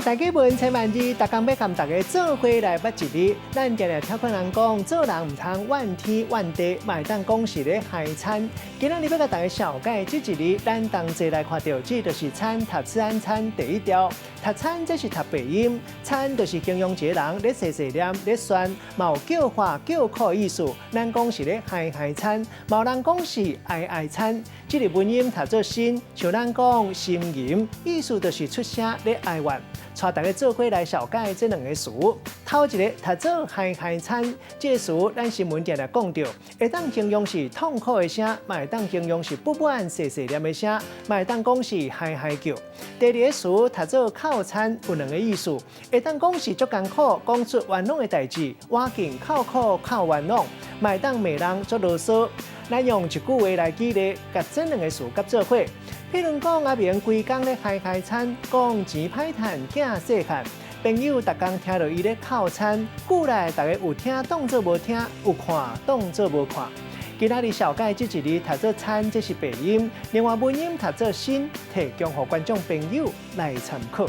大家文千萬字，逐工欲共大家做伙來捌一字。咱定定聽看人講，做人毋通怨天怨地，嘛會當講是咧害慘。今仔日欲共大家紹介這一字，咱同齊來看著，這就是慘讀慘餐第一條。讀慘這是讀白音，慘就是形容一個人咧細細念咧旋，嘛有叫喊叫苦的意思。咱講是咧害害慘，嘛有人講是哀哀慘。這个文音讀做呻，像咱講呻吟，意思就是出聲咧哀怨。帶大家做伙來紹介這兩个詞。頭一个讀做害害慘，這个詞咱新聞定定講著，會當形容是痛苦的聲，嘛會當形容是不滿細細念的聲，嘛會當講是害害叫。第二个詞讀做哭慘，有兩个意思，會當講是足艱苦，講出冤枉的代誌，倚近哭苦哭冤枉，嘛會當罵人足囉嗦。咱用一句話來舉例，共這兩个詞合做伙。譬如講，阿明規工咧害害慘，講錢歹趁，囝細漢。朋友逐工聽著伊咧哭慘，久來逐家有聽當做無聽，有看當做無看。今仔日紹介這一字讀做慘，這是白音；另外文音讀做呻，提供予觀眾朋友來參考。